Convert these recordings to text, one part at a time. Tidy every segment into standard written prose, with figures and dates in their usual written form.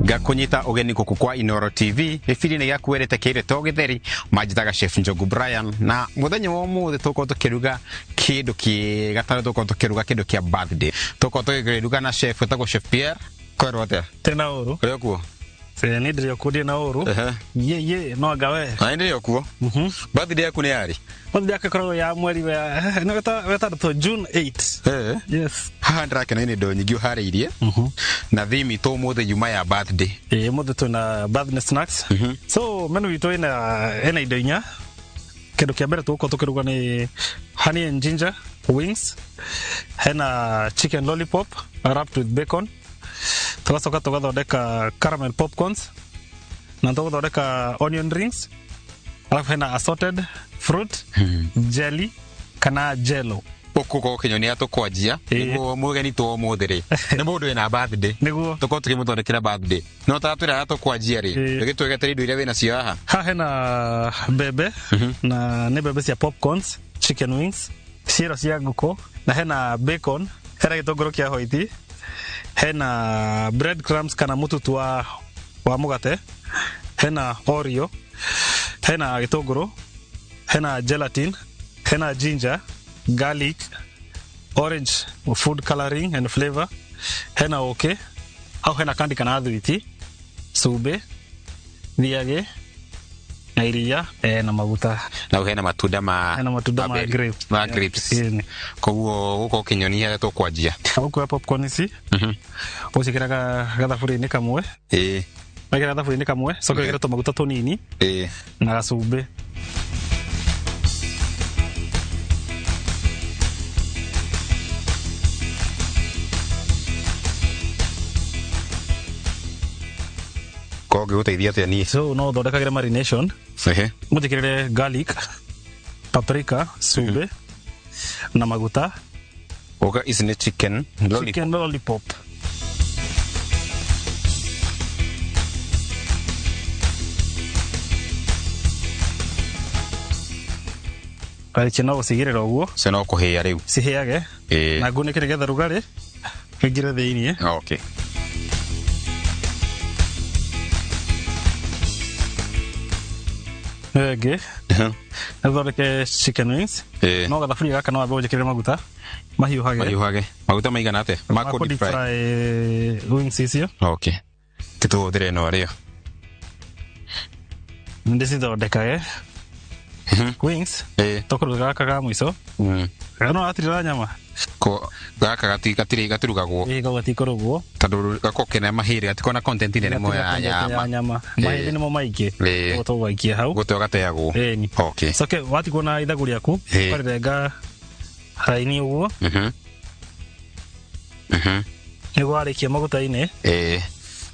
Ngakũnyita ũgeni gũkũ kwa Inoro TV gĩbindi-inĩ gĩaku wendete kĩrĩ to gĩtheri. Manjĩtaga Chef Njogu Brian, na mũthenya wa ũmũthĩ tũgũkorwo tũkĩruga kĩndũ kĩega tondũ tũgũkorwo tũkĩruga kĩndũ kĩa birthday. Tũgũkorwo tũkĩruga na chef wĩtagwo Chef Pierre. Kwerwo atĩa? Tena ũru. Ũrĩ okuo? Nĩ ndĩrĩ okuo, ndirĩ na ũru. Ye ye, no anga we. Na ndĩrĩ okuo. Birthday yaku nĩ yarĩ? Birthday yakwa ĩkoragwo ya mweri wa nĩ wetandatũ, June 8. Yes. Haha ndĩrakena nĩ indo nyingĩ ũharĩirie na theme itũ ũmũthĩ yuma ya birthday. Ĩĩ, ũmũthĩ twĩna birthday snacks. So menu itũ ĩna indo inya. Kĩndũ kĩa mbere tũgũkorwo tũkĩruga nĩ honey and ginger wings, hena chicken lollipop wrapped with bacon, tũgacoka tũgathondeka caramel popcorns, na tũgũthondeka onion rings, alafu hena assorted fruit jelly kana jello. Ũkũkorwo ũkĩnyonia tũkwanjia. Nĩguo mũgeni tũ ũmũthĩ rĩ nĩ mũndũ wĩna birthday. Nĩguo. Tũkorwo tũkĩmũthondekera birthday, no taratwĩra harĩa tũkwanjia rĩ, tũgĩtwegetere indo iria wĩnacio haha. Haha hena mbembe, na nĩ mbembe cia popcorns, chicken wings, ciĩro cia ngũkũ, na hena bacon, hena gĩtũngũrũ kĩa hoiti, hena bread crumbs kana mũtutu wa mũgate, hena Oreo, hena gĩtũngũrũ, hena gelatin, hena ginger, garlic, orange food coloring and flavor, hena ũkĩ hau, hena kandi kana thwiti, cumbĩ, thiagĩ na iria, na maguta. Na hena matunda ma Hena matunda ma grapes. Ma grapes. Ĩni. Koguo gũkorwo ũkĩnyonia harĩa tũkwanjia. Ũkuoya popcorn ici, ũciĩkĩraga gathaburia-inĩ kamwe. Wekĩra gathaburia-inĩ kamwe, coka wĩkĩre tũmaguta tũnini na gacumbĩ. Korwo ngĩgũteithia atĩa niĩ? So no ũthondekagĩre marination. Mũnjĩkĩrĩre garlic, paprika, cumbĩ na maguta. Ũka ici nĩ chicken lollipop. Chicken lollipop. Warĩkia no gũcigĩrĩra ũguo. Cio no kũhĩa rĩu. Cihĩage na ngunĩke nĩgetha rugarĩ ũingĩre thĩiniĩ. Ĩyo ĩngĩ nĩthondeke chicken wings. No gathaburia gaka no wambe ũnjĩkĩrĩre maguta mahiũhage. Mahiũhage. Maguta maigana atĩa? Ma Ma kũ kũ deep fry. Fry wings icio. Okay, tũhũthĩre ĩno rĩo. Ndĩcithondekage wings. Tũkũruga gaka ga mũico. No atirĩra nyama. Ko gaka gatirĩ gatirugagwo. Ĩĩ, kau gatikũrugwo. Tondũ gakorwo kena mahĩndĩ, gatikorwo na content nene mũno ya Gatirĩ content ya nyama. nyama. Mahĩndĩ nĩmo maingĩ. Ũguo tũgũgaikia hau. Gũteo gateagwo. Ĩni. Coke watigwo na ithagu rĩaku, ũkarĩrenga raini ũguo. Nĩguo warĩkia maguta-inĩ,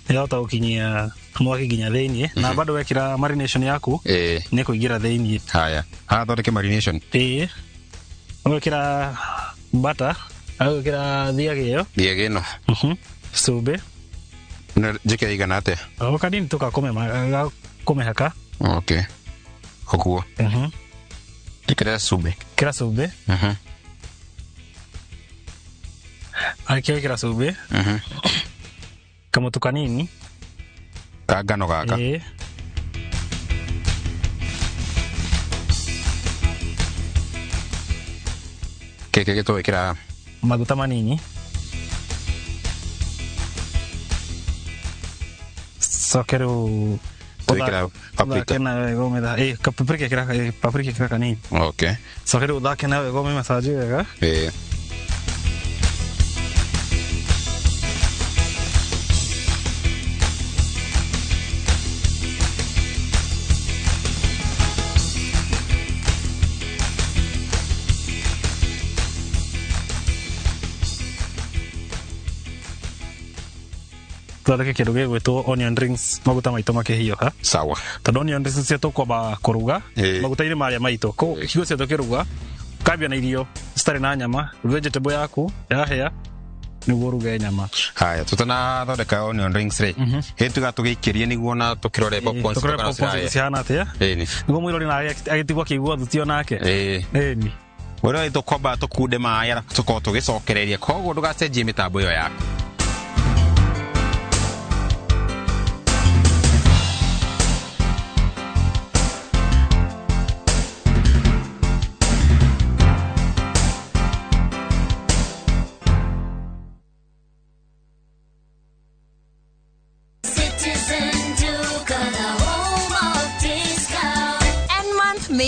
nĩwahota gũkinyia mwaki nginya thĩiniĩ, na bado wekĩra marination yaku nĩ kũingĩra thĩiniĩ. Haya, haha thondeke marination. Ĩĩ, ũgekĩra butter, ũgekĩra thiagĩ ĩyo. Thiagĩ ĩno. Cumbĩ. Na njĩkĩre igana atĩa? O kanini tu gakũmĩhaka. Okay, ũguo. Njĩkĩre cumbĩ. Kĩra cumbĩ. Arĩkia gwĩkĩra cumbĩ, kamũtu kanini ka ngano gaka. Ĩĩ. Kĩkĩ gĩtũgwĩkĩra? Maguta manini. Coke rĩu Twĩkĩra paprika. Ũthake nayo wega ũmĩtha, ĩĩ, ka paprika ĩkĩra, ĩĩ, paprika ĩkĩra kanini. Coke rĩu ũthake nayo wega ũmĩmacaji wega. Thondeke kĩndũ gĩgwĩtwo onion rings maguta maitũ makĩhiũha. Sawa. Tondũ onion rings cio tũkwamba kũruga maguta-inĩ marĩa maitũ. Koguo hingo ciothe ũkĩruga kambia na irio citarĩ na nyama, vegetable yaku yahĩa nĩguo ũruge nyama. Haya, tutanathondeka onion rings rĩ, ĩ tuga tũgĩikĩrie nĩguo na tũkĩrore popcorns. Tũkĩrore kana popcorns cirahĩa. cihana atĩa. Ĩni. Nĩguo mwĩrori nawe agĩtigwo akĩigua thuti onake. Ĩni. Ũrĩa tũkwamba tũkunde maĩ arabu tũkorwo tũgĩcokereria, koguo ndũgacenjie mĩtambo ĩyo yaku.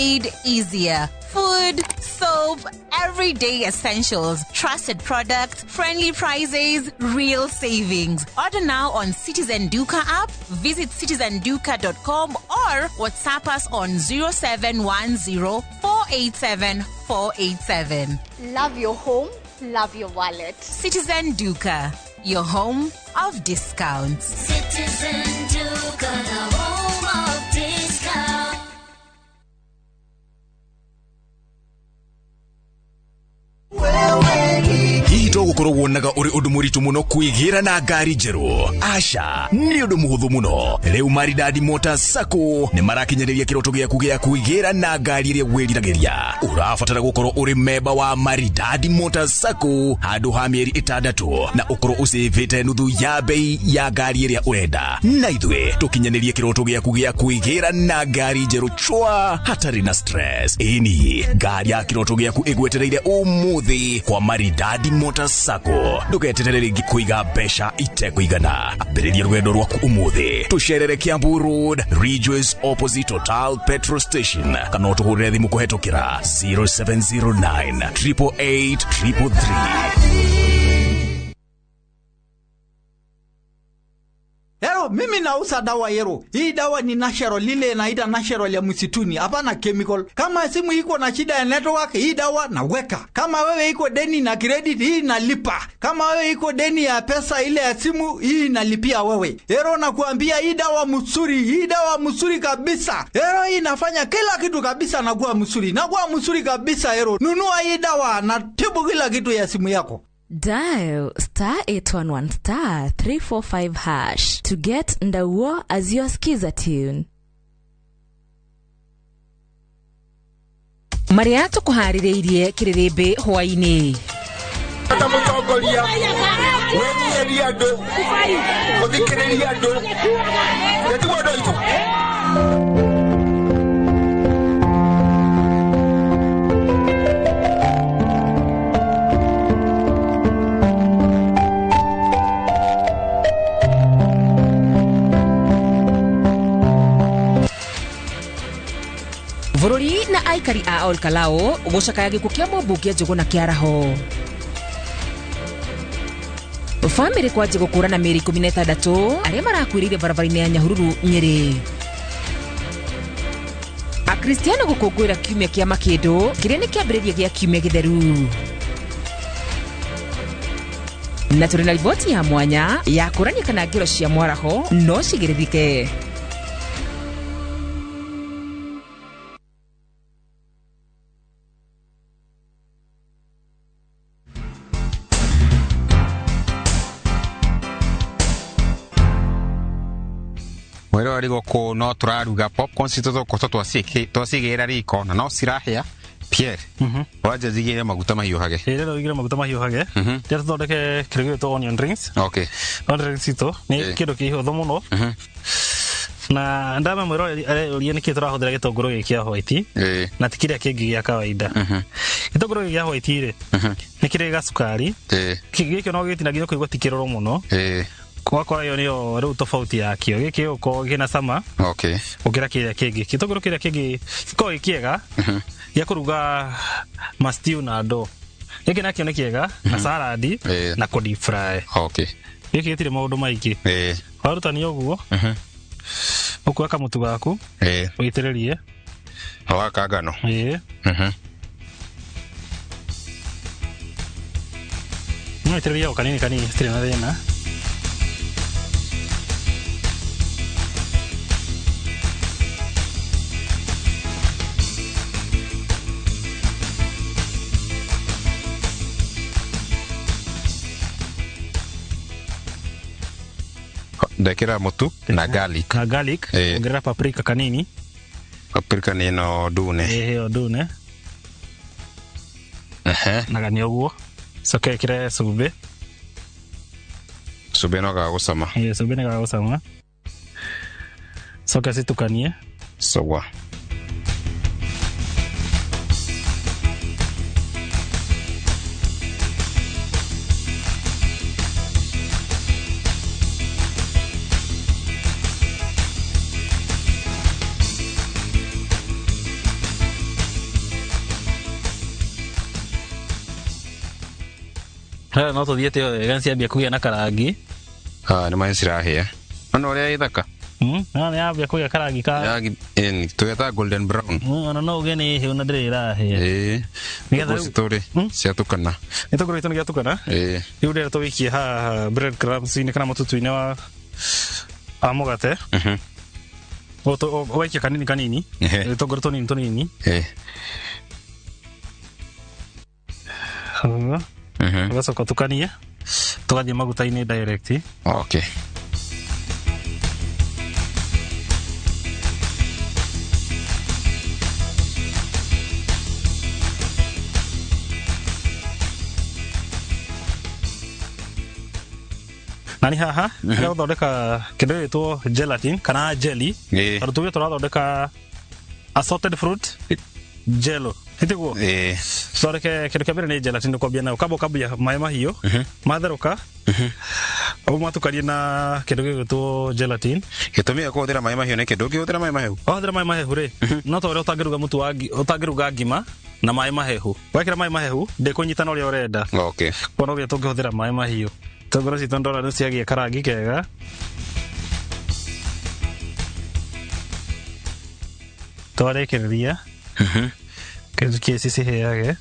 Made easier. Food, soap, everyday essentials, trusted products, friendly prices, real savings. Order now on Citizen Duka app, visit citizenduka.com or WhatsApp us on 0710 487 487. Love your home, love your wallet. Citizen Duka, your home of discounts. Citizen Duka, the home of discount. Hihi to gukorwo wonaga uri undu muritu muno kwigira na ngari njeru? Aca, ni undu muhuthu muno. Riu Maridadi Motors Sacco ni marakinyaniria kiroto giaku gia kwigira na ngari iria wiriragiria. Urabatara gukorwo uri memba wa Maridadi Motors Sacco handu ha mieri 6 na ukorwo ucivite nuthu ya bei ya ngari iria urenda, na ithuĩ tukinyanirie kiroto giaku gia kwigira na ngari njeru chwa hatari na stress. Ini ngari ya kiroto giaku igwetereire umuthi kwa Maridadi Motors Sacco. Ndugeterere ringi kuiga mbeca itekũigana. Ambĩrĩria rũgendo rwaku umuthi. Tũcerere Kiambu Road, Ridgeways opposite Total Petrol Station, kana ũtũhũrĩre thimũ kũhetũkĩra 0709 888 333. Yero, mimi nauza dawa yero. Hii dawa ni natural, lile inaita natural ya msituni, hapana chemical. Kama simu iko na shida ya network, hii dawa naweka. Kama wewe iko deni na credit, hii nalipa. Kama wewe iko deni ya pesa ile ya simu, hii nalipia wewe. Yero, nakuambia hii dawa msuri, hii dawa msuri kabisa. Yero, hii inafanya kila kitu kabisa na kuwa msuri. Na kuwa msuri kabisa yero. Nunua hii dawa na tibu kila kitu ya simu yako. Dial star 811 star 345 hash to get Ndauo as your skiza tune. Maria tukuharĩrĩirie kĩrĩrĩmbĩ hwaĩ-inĩ. Mũtongoria wĩnyihĩrie andũ, gũthikĩrĩria andũ, nĩtiguo andũ aitũ. Bũrũri na aikari a Olkalou gũcakaya gĩkuũ kĩa mũmbunge Njũgũna Kĩaraho. Bamĩrĩ kwanjia gũkũrana mĩĩrĩ 16 arĩa marakuĩrĩire barabara-inĩ ya Nyahururu Nyĩrĩ. Akristiano gũkũngũĩra kiumia kĩa makĩndũ kĩrĩa nĩ kĩambĩrĩria gĩa kiumia gĩtheru. Na tũrĩ na riboti ya mwanya ya kũrania kana ngero cia mwaraho no cigĩrĩrĩke. Mwero ari goko no turaruga popcorn citũ tũgũkorwo twacigĩra riko na no cirahĩa. Pierre, wanja zigire maguta mahiũhage. Ĩĩ, rĩu igire maguta mahiũhage. Rĩrĩa tũthondeke kĩndũ gĩgwĩtwo onion rings. Okay. Onion rings citũ nĩ kĩndũ kĩhũthũ mũno. Na ndama mwĩro areyũria nĩkĩ tũrahũthĩra gĩtũngũrũ gĩkĩ kĩa white na ti kĩrĩa kĩngĩ gĩa kawaida. Gĩtũngũrũ gĩkĩ kĩa white rĩ, nĩ kĩrĩ gacukari. Gĩkĩ no gĩtinagia kũigua ti kĩrũrũ mũno. Wakora ĩyo nĩyo rĩu tofauti yakĩo. Gĩkĩ gĩgũkorwo kĩna cama gũkĩra kĩrĩa kĩngĩ. Gĩtũngũrũ kĩrĩa kĩngĩ gĩkoragwo gĩ kĩega gĩa kũruga ma stew na andũ. Gĩkĩ nakĩo nĩ kĩega na salad na kũ deep fry. Gĩkĩ gĩtirĩ maũndũ maingĩ. Warutania ũguo, ũkuoya kamũtu gaku ũitĩrĩrie. Waka ngano. No ũitĩrĩrie o kanini kanini, citirĩ na thĩna. Ndekĩra mũtu na garlic. Na garlic, ongerera paprika kanini. Paprika nĩ ĩno ndune. Ĩĩ, ĩyo ndune. Na gani ũguo. Coke ĩkĩre cumbĩ. Cumbĩ no gagũcama. Ĩĩ, cumbĩ nĩ gagũcama. Coke citukanie. Sawa. No tũthiĩte wega nĩciambia kũgĩa na karangi. Nĩ maĩ cirahĩa. Ona ũrĩa ĩthaka. No nĩ yambia kũgĩa karangi ka tũgetaga golden brown. Ona no uge nĩ hĩu na ndĩrĩ ĩrahĩa. Ĩĩ. Nĩgetha Ngũkũ citũ rĩ ciatukana. Gĩtũngũrũ gitũ nĩgĩatukana. Ĩĩ. Rĩu ndĩrenda tũgĩikie haha bread crumbs-inĩ kana mũtutu-inĩ wa mũgate. Ũgaikia kanini kanini. Gĩtũngũrũ tũnini tũnini. Ĩĩ. Ũgacoka ũtukanie tũgathiĩ maguta-inĩ direct. Okay. Na nĩ haha nĩ gũthondeka kĩndũ gĩgwĩtwo gelatin kana jelly. Tondũ tuge tũrathondeka assorted fruit jello. Ĩtiguo? Tũthondeke kĩndũ kĩa mbere nĩ gelatin ũkwambia nayo. Ũkamba ũkambia maĩ mahiũ matherũka ũmatukanie na kĩndũ gĩgwĩtwo gelatin. Gĩtũmi gĩa kũhũthĩra maĩ mahiũ nĩkĩ? Ndũngĩhũthĩra maĩ mahehu? Wahũthĩra maĩ mahehu rĩ, no ta ũrĩa ũtangĩruga mũtu wa ũtangĩruga ngima na maĩ mahehu. Wekĩra maĩ mahehu ndĩkũnyitana ũrĩa ũrenda. Okay. Koguo no nginya tũngĩhũthĩra maĩ mahiũ. Itũngũrũ citũ ndona nĩ ciagĩa karangi kega. Twarĩkĩrĩria kĩndũ kĩ cihĩage.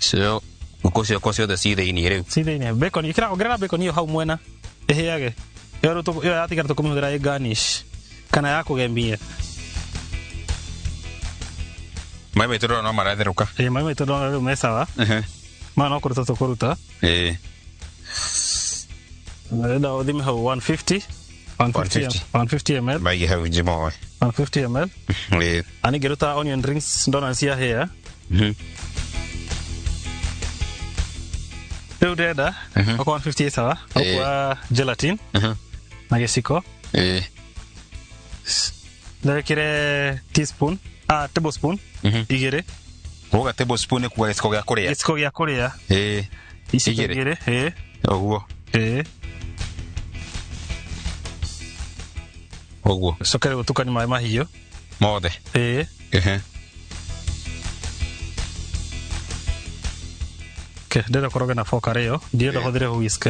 Cio ngũkũ ciakwa ciothe ci thĩiniĩ rĩu. Ci thĩiniĩ. Bacon ĩkĩra ongerera bacon ĩyo hau mwena ĩhĩage. Ĩyo rĩu ĩyo yatigara tũkũmĩhũthĩra ĩ garnish kana ya kũgemia. Maĩ maitũ ndona no maratherũka. Ĩĩ maĩ maitũ ndona rĩu me sawa. Maya no kũruta tũkũruta. Ĩĩ. Ndĩrenda ũthime hau 150 150 ml. Maige hau njimoe. 150 ml. Ĩĩ. Na ningĩruta onion rings ndona nĩ ciahĩa. Rĩu ndĩrenda okorwo 150 ĩ sawa, ũkuoya gelatin na gĩciko. Ĩĩ. Ndĩrekĩre teaspoon, tablespoon igĩrĩ. Kuga tablespoon nĩ kuga gĩciko gĩa kũrĩa. Gĩciko gĩa kũrĩa. Ĩĩ. Iciko igĩrĩ. Ĩĩ. Ũguo. Ĩĩ. Ũguo. Coke rĩu ũtukanie maĩ mahiũ mothe. Ĩĩ. Okay, ndĩrenda ũkoroge na fork arĩyo, ndirenda ũhũthĩre whisk.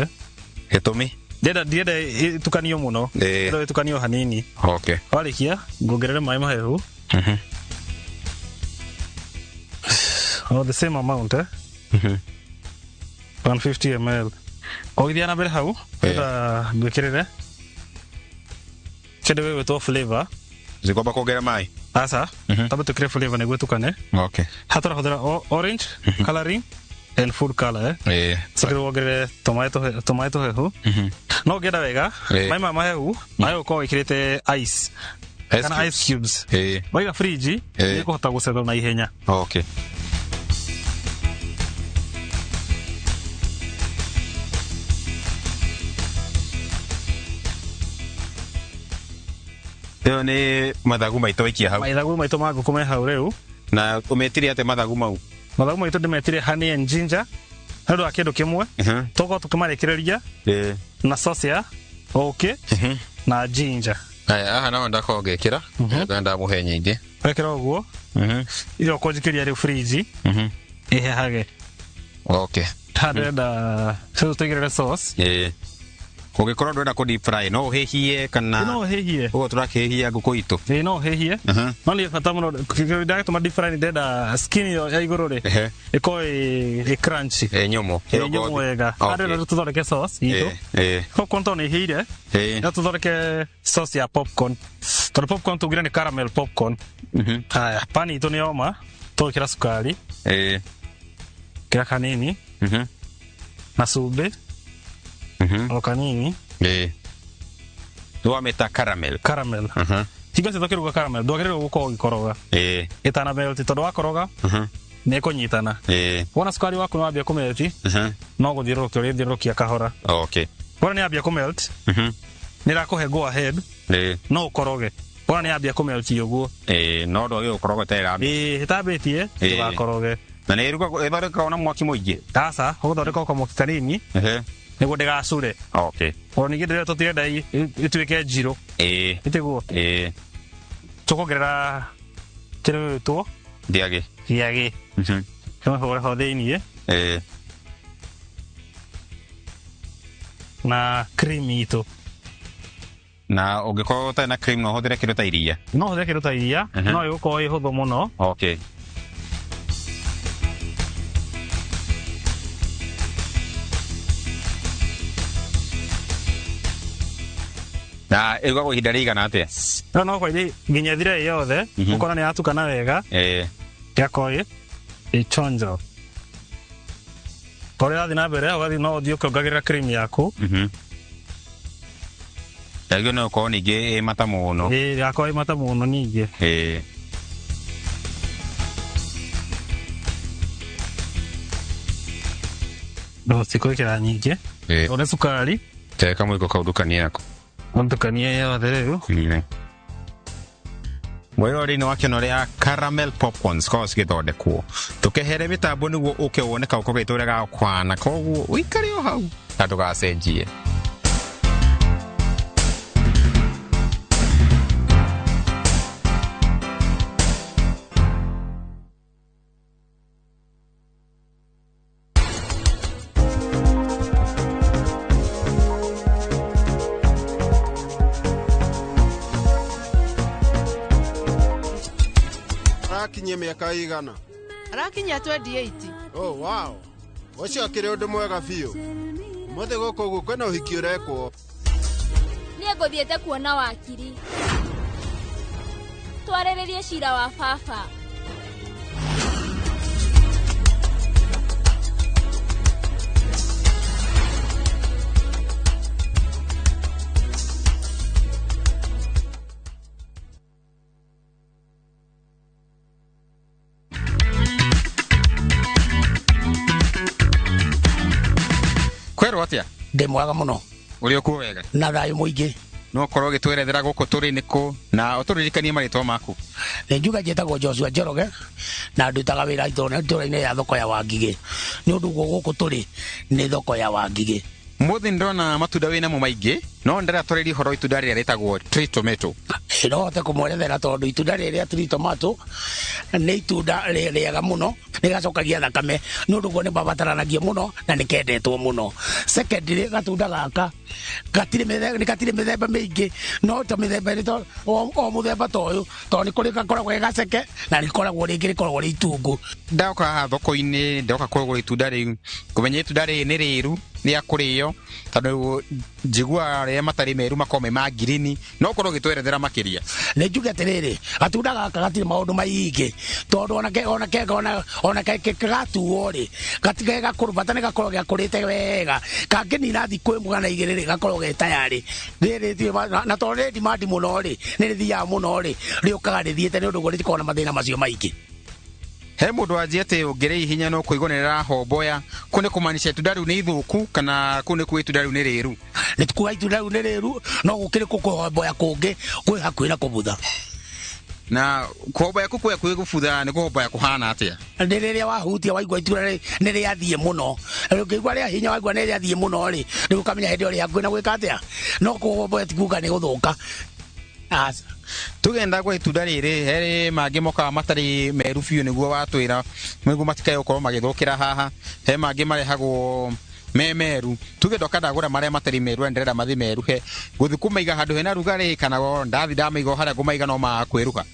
Gĩtũmi? Ndirenda ĩtukanio mũno. Ndĩrenda ĩtukanio hanini. Okay. Warĩkia nguongerere maĩ mahehu. Oh, the same amount, eh? 150 ml. Ũgĩthiĩ na mbere hau, ndĩrenda ngwĩkĩrĩre kĩndũ gĩgwĩtwo flavor. Zikwamba kuongerera maĩ? Aca, tambe twĩkĩre flavor nĩguo ĩtukane. Okay. Haha tũrahũthĩra orange coloring and food color, eh? Ĩĩ. Coke rĩu wongerere tũmaĩ tũhehu. No ũngĩenda wega, maĩ maya mahehu, maĩ ũkorwo wĩkĩrĩte ice. Kana ice cubes. Ĩĩ. Waiga fridge, nĩ ĩkũhota gũsettle na ihenya. Okay. Ĩyo nĩ mathagu maitũ waikia hau. Mathagu maitũ ma ngũkũ me hau rĩu. Na ũmetire atĩa mathagu mau? Mathagu maitũ ndĩmetire honey and ginger nĩ ũndũ wa kĩndũ kĩmwe. Tũgũkorwo tũkĩmarĩkĩrĩria na sauce ya ũkĩ na ginger. Aya, haha naho ndakorwo ngĩkĩra. Ndamũhe nyingĩ. Wekĩra ũguo. Ĩyo ũkũnjikĩria rĩu fridge ĩhehage. Okay. Haha ndĩrenda tũigĩrĩre sauce. Ĩĩ. Ũngĩkorwo ndũrenda kũ deep fry no ũhĩhie kana no ũhĩhie. Ũguo tũrakĩhĩhia ngũkũ itũ. Ĩĩ no ũhĩhie. No nĩ bata mũno ndagĩtũma deep fry nĩ ndĩrenda skin ĩyo ya igũrũ rĩ ĩkorwo ĩ crunchy. Ĩ nyũmũ. Ĩ nyũmũ wega. Okay. Haha ndĩrenda tũthondeke sauce itũ. Ĩĩ. Popcorn tondũ nĩ ĩhĩire. Ĩĩ. No tũthondeke sauce ya popcorn. Tondũ popcorn tugire nĩ caramel popcorn. Haya, pan itũ nĩ yoma, tũgwĩkĩra cukari. Ĩĩ. Kĩra kanini. Na cumbĩ. O kanini. Ĩĩ. Nĩwamĩta caramel. Caramel. Hingo ciothe ũkĩruga caramel ndwagĩrĩirwo gũkorwo ũgĩkoroga. Ĩĩ. Ĩtana melt tondũ wakoroga nĩ ĩkũnyitana. Ĩĩ. Wona cukari waku nĩ wambia kũmelt no gũthiũrũrũkia ũrĩthiũrũrũkia kahora. Okay. Wona nĩ yambia kũmelt nĩ ĩrakũhe go ahead Ĩĩ. no ũkoroge. Wona nĩ yambia kũmelt ũguo. Ĩĩ, no ndwagĩrĩirwo gũkoroga ĩtarĩ ĩrambia. Ĩĩ, ĩtambĩtie ndũgakoroge. Na nĩ ĩrugagwo ĩthondekagwo na mwaki mũingĩ? Aca, ũgũthondeka o kamwaki kanini nĩguo ndĩgacure. Okay. Ona ningĩ ndĩrĩa tũtirenda ĩtuĩke njirũ. Ĩĩ. Ĩtiguo? Ĩĩ. Tũkuongerera kĩndũ gĩgwĩtwo Thiagĩ. Thiagĩ. Kĩmahũre ho thĩiniĩ. Ĩĩ. Na cream itũ. Na ũngĩkorwo ũtarĩ na cream no ũhũthĩre kĩndũ ta iria? No ũhũthĩre kĩndũ ta iria, no ĩgũkorwo ĩ hũthũ mũno. Okay. Na ĩrugagwo ihinda rĩigana atĩa? No kwa nginya ĩthire ĩ yothe, ũkona nĩ yatukana wega. Ĩgakorwo ĩ chonjo. Korwo ĩrathiĩ na mbere, ũgathiĩ no ũthiĩ ũkĩongagĩrĩra cream yaku. Yagĩrĩirwo no ĩkorwo ningĩ ĩ mata mũno. Ĩ ĩgakorwo ĩ mata mũno ningĩ. No cikũĩkĩra nyingĩ. One cukari. Teka mwĩko kau ndukanie nako. Ndukanie yothe rĩu. Mwĩrori-inĩ wa kĩono rĩa caramel popcorns korwo cigĩthondekwo tũkehere mĩtambo nĩguo ũke wone kaũko gaitũ ũrĩa gakwana, koguo ũikare o hau na ndũgacenjie. Arakinyia mĩaka igana? Arakinyia 28. Oh, wow. Ũcio akĩrĩ ũndũ mwega biũ. Ũmũthĩ gũkũ ũguo kwĩna ũhiki ũrekwo. Niĩ ngũthiĩte kuona wakiri. Twarĩrĩrie cira wa baba. Kwerwo atia? Ndĩ mwega mũno. Ũrĩ okuo wega? Na thayũ mũingĩ. No ũkorwo ũgĩtwerethera gũkũ tũrĩ nĩkũ na ũtũririkanie marĩtwa maku. Nĩ njuga njĩtagwo Joshua Njoroge na ndutaga wĩra itũra-inĩ ya thoko ya Wangigĩ. Nĩ ũndũ ũguo gũkũ tũrĩ nĩ thoko ya Wangigĩ. Mũthĩ ndĩrona matunda wĩnamo maingĩ, no ndĩrenda twarĩrie ũhoro wa itunda rĩrĩa rĩtagwo tree tomato. No hote kũmwerethera tondũ itunda rĩrĩa tree tomato nĩ itunda rĩega mũno, nĩgacokagia thakame, nĩ ũndũ ũguo nĩ mabataranagia mũno na nĩ kendetwo mũno. Secondly, gatunda gaka gatirĩ mĩthemba mĩingĩ, no ta mĩthemba ĩrĩ o mũthemba ta ũyũ, tondũ nĩ kũrĩ gakoragwo ge gaceke na rĩkoragwo rĩngĩ rĩkoragwo rĩ itungu. Ndoka haha thoko-inĩ, ndoka kũgũra itunda rĩu, ngũmenya itunda rĩrĩ nĩ rĩru rĩa kũrĩo, tondũ njiguaga arĩa matarĩ meru makoragwo me ma ngirini, no ũkorwo ũgĩtwerethera makĩria. Nĩ njuge atĩrĩrĩ, gatunda gaka gatirĩ maũndũ maingĩ, tondũ ona gatuo rĩ, gatige gakũrũ, bata nĩ gakorwo gakũrĩte wega, kangĩnina thikũ ĩmwe kana igĩrĩ rĩ, gakorwo ge tayarĩ. Rĩrĩ na tondũ rĩ demand mũno rĩ, nĩ rĩthiaga mũno rĩ, rĩũkaga rĩthiĩte nĩ ũndũ ũguo rĩtikoragwo na mathĩna macio maingĩ. He mũndũ wanjia atĩ ũngĩrĩa ihenya no kũigua nĩ rĩrahomboya, kũu nĩ kũmaanisha itunda rĩu nĩ ithũku kana kũu nĩ kuga itunda rĩu nĩ rĩru? Nĩ kuga itunda rĩu nĩ rĩru, no gũkĩrĩ kũhomboya kũngĩ kwĩ hakuhĩ na kũbutha. Na kũhomboya kũu kwĩ hakuhĩ gũbutha nĩ kũhomboya kũhana atĩa? Nĩ rĩrĩa wahutia waigua itunda nĩ rĩathiĩ mũno. Ũngĩigua rĩa hinya waigua nĩ rĩathiĩ mũno rĩ, rĩu ũkamenya hĩndĩ ĩyo rĩ hakuhĩ na gwĩka atĩa? No kũhomboya ti kuga nĩ gũthũka. Aca. Tugenda kwa itunda rĩrĩ, harĩ mangĩ mokaga matarĩ meru biũ nĩguo watwĩra, nĩguo matikae gũkorwo magĩthũkĩra haha. He mangĩ marehagwo me meru. Tuge ndoka ndagũra marĩa matarĩ meru, ndĩrenda mathiĩ meruhe. Gũthiĩ kũmaiga handũ hena rugarĩ kana ndathi ndamaiga o harĩa ngũmaiga no makwĩruha?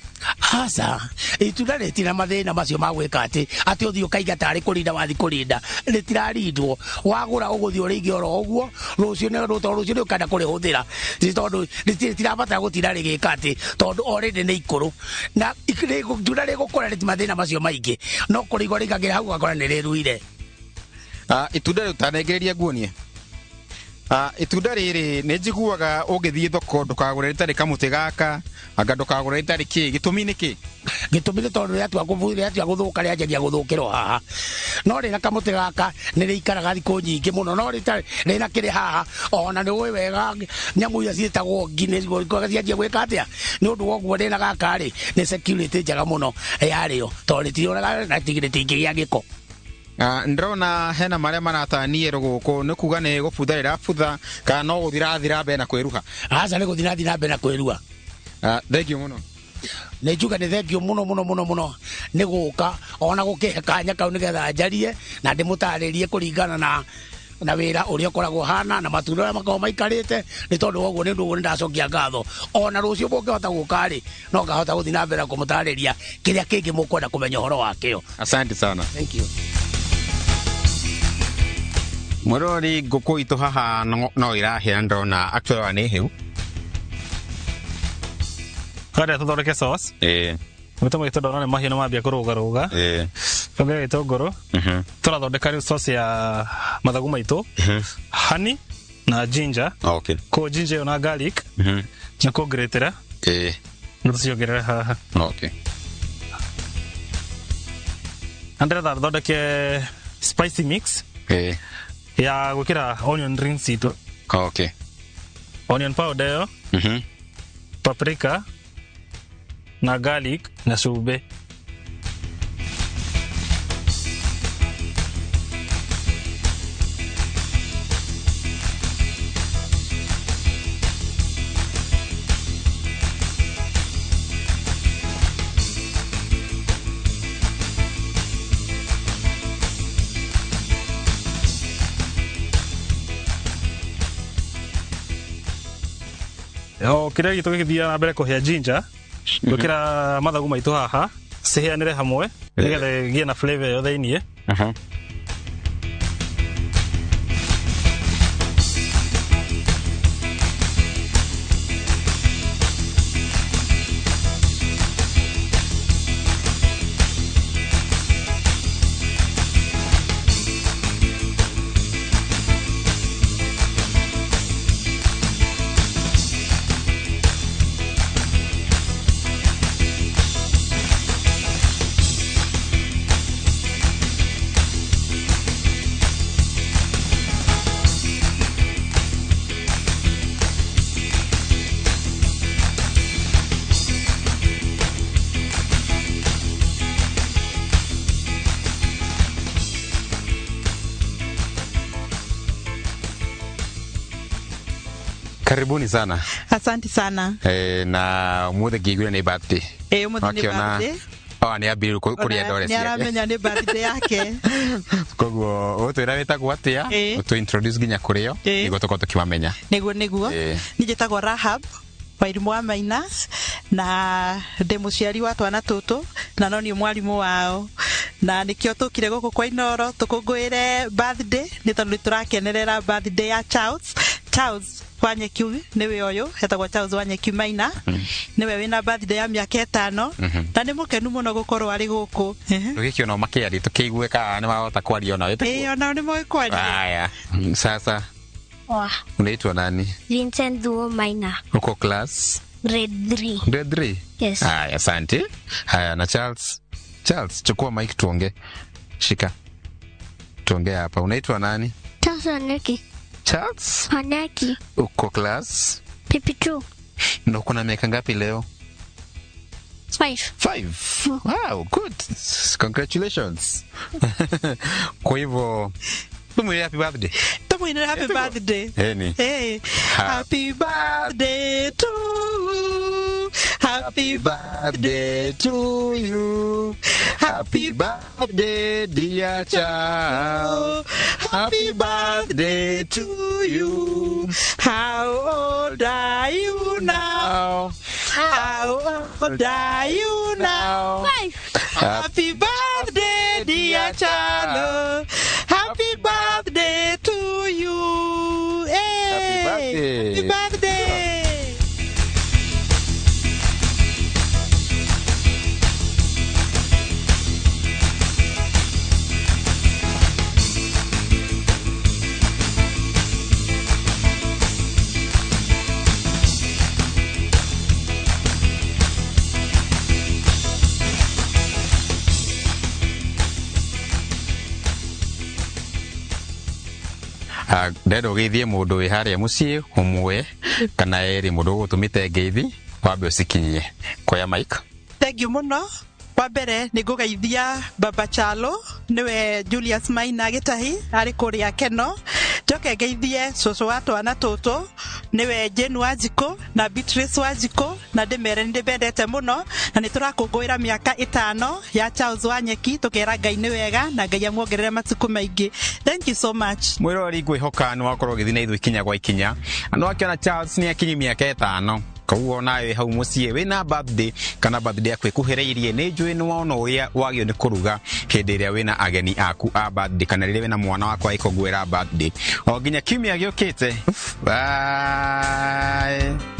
Aca, itunda rĩtirĩ mathĩna macio ma gwĩka atĩ atĩ ũthiĩ ũkaiga tarĩ kũrinda wathiĩ kũrinda, rĩtirarindwo. Wagũra ũgũthiĩ ũrĩige oro ũguo, rũciũ nĩ tondũ rũciũ nĩ ũkenda kũrĩhũthĩra. Tondũ rĩtirabatara gũtinda rĩgĩka atĩ tondũ already nĩ ikũrũ. Na itunda rĩgũkũra rĩtirĩ mathĩna macio maingĩ, no kũrĩigua rĩigagĩra hau ũgakora nĩ rĩruire. Itunda rĩu tanengereria nguonie. Itunda rĩrĩ nĩ njiguaga ũngĩthiĩ thoko ndũkagũre rĩtarĩ kamũtĩ gaka, anga ndũkagũre rĩtarĩ kĩ, gĩtũmi nĩ kĩ? Gĩtũmi nĩ tondũ rĩatua gũthũka rĩanjagia gũthũkĩrwo haha. No rĩna kamũtĩ gaka nĩ rĩikaraga thikũ nyingĩ mũno, no rĩna kĩrĩ haha, ona nĩ ũĩ wega nyamũ iria ciĩtagwo ngi nĩ cianjia gwĩka atĩa? Nĩ ũndũ wa ũguo rĩna gaka rĩ, nĩ security njega mũno yarĩo, tondũ rĩtirionaga na rĩtingĩgĩa gĩko. Ndĩrona hena marĩa marataniĩrwo gũkũ, nĩ kuga nĩ gũbutha rĩrabutha kana no gũthiĩ rĩrathiĩ na mbere na kwĩruha? Aca, nĩ gũthiĩ rĩrathiĩ na mbere na kwĩruha. Thengiũ mũno. Nĩ njuga nĩ thengiũ mũno mũno mũno mũno nĩ gũka ona gũkĩhe kanya kau nĩgetha njarie na ndĩmũtarĩrie kũringana na Na wĩra ũrĩa ũkoragwo hana na matunda ũrĩa makoragwo maikarĩte nĩ tondũ woguo nĩ ũndũ nĩ ndacokia ngatho ona rũciũ mũngĩhota gũka rĩ no ngahota gũthiĩ na mbere kũmũtarĩria kĩrĩa kĩngĩ mũkwenda kũmenya ũhoro wakĩo. Asante sana. Thank you. Mwĩrori, ngũkũ itũ haha no irahĩa, ndona actually wa nĩ hĩu. Karĩa tũthondeke sauce. Maguta maitũ ndona nĩ mahiũ, nĩ mambia kũrũgarũga. Tũongere gĩtũngũrũ. Tũrathondeka rĩu sauce ya mathagu maitũ, honey na ginger. Kũ ginger ĩyo na garlic na kũngĩrĩtĩra na tũciongerere haha. Na ndĩrenda thondeke spicy mix ya gwĩkĩra onion rings itũ. Onion powder ĩyo, paprika na garlic na cumbĩ. O kĩrĩa gitũ gĩgĩthiaga na mbere kũhĩa ginger, gwĩkĩra mathagu maitũ haha cihĩanĩre hamwe nĩgetha ĩgĩe na flavor ĩyo thĩiniĩ. Karibuni sana. Asante sana. Na umuthi ngĩiguire nĩ birthday. Ĩ, ũmũthĩ nĩ Wakĩona- birthday. Oh, nĩ ambĩrĩirie kũrĩa ndore Nĩ ciake. aramenya nĩ birthday yake. Koguo ũgũtwĩra wĩtagwo atĩa, ũtũ introduce nginya kũrĩ o nĩguo tũkorwo tũkĩmamenya. Nĩguo. Niĩ njĩtagwo Rahab Wairimũ wa Maina na ndĩ mũciari wa twana tũtũ na no niĩ mwarimũ wao, na nĩkĩo tũkire gũkũ kwa Inoro tũkũngũĩre birthday nĩ tondũ nĩ tũrakenerera birthday ya Charles. Charles Wanyeki nĩwe ũyũ, etagwo Charles Wanyeki Maina, nĩwe wĩna birthday ya mĩaka 5 na nĩ mũkenu mũno gũkorwo arĩ gũkũ. Tũgĩkĩona o makĩaria tũkĩigue kana nĩ mahota kwaria onao. Ĩĩ, onao nĩ moĩ kwaria. Haya, sasa Poa. unaitwa nani? Vincent Thuo Maina. Uko class? Grade 3. Grade 3? Yes. Haya, asante. Haya, na Charles. Charles, chukua mic tuongee. Shika. Tuongee hapa. Unaitwa nani? Charles Waneki. Charles? Waneki. Uko class? PP2. Na uko na miaka ngapi leo? 5. 5. Wow, good. Congratulations. Kwa hivyo tumwire happy birthday. Tũmwinĩre happy birthday. Eni. Hey, happy birthday to you. Happy birthday to you. Happy birthday, dear child. Happy birthday to you. How old are you now? How old are you now? 5. Happy birthday, dear child. Happy birthday to you. Hey. Happy birthday. Happy birthday. Ndenda ũgeithie mũndũ wĩ harĩa mũciĩ ũmwe kana erĩ, mũndũ ũgũtũmĩte ngeithi wambe ũcikinyie. Koya mic. Thank you mũno. Wa mbere nĩ ngũgeithia Baba Chalo, nĩwe Julius Maina Gĩtahi, arĩ kũrĩa Keno. Njoke ngeithie cũcũ wa twana tũtũ, nĩwe Jane Wanjikũ na Beatrice Wanjikũ, na ndĩmere nĩ ndĩmendete mũno, na nĩ tũrakũngũĩra mĩaka 5 ya Charles Wanyeki, tũkera Ngai nĩ wega na Ngai amuongerere matukũ maingĩ. Thank you so much. Mwirori, ngwihoka nĩ wakorwo ũgĩthiĩ na ithuĩ ikinya gwa ikinya, na nĩwakĩona Charles nĩ akinyi mĩaka 5. Koguo nawe hau mũciĩ wĩna birthday kana birthday yaku ĩkuhĩrĩirie, nĩ njũĩ nĩ wona ũrĩa wagĩrĩirwo nĩ kũruga hĩndĩ ĩrĩa wĩna ageni aku a birthday kana rĩrĩa wĩna mwana waku agĩkũngũĩra birthday. O nginya kiumia gĩũkĩte, bye.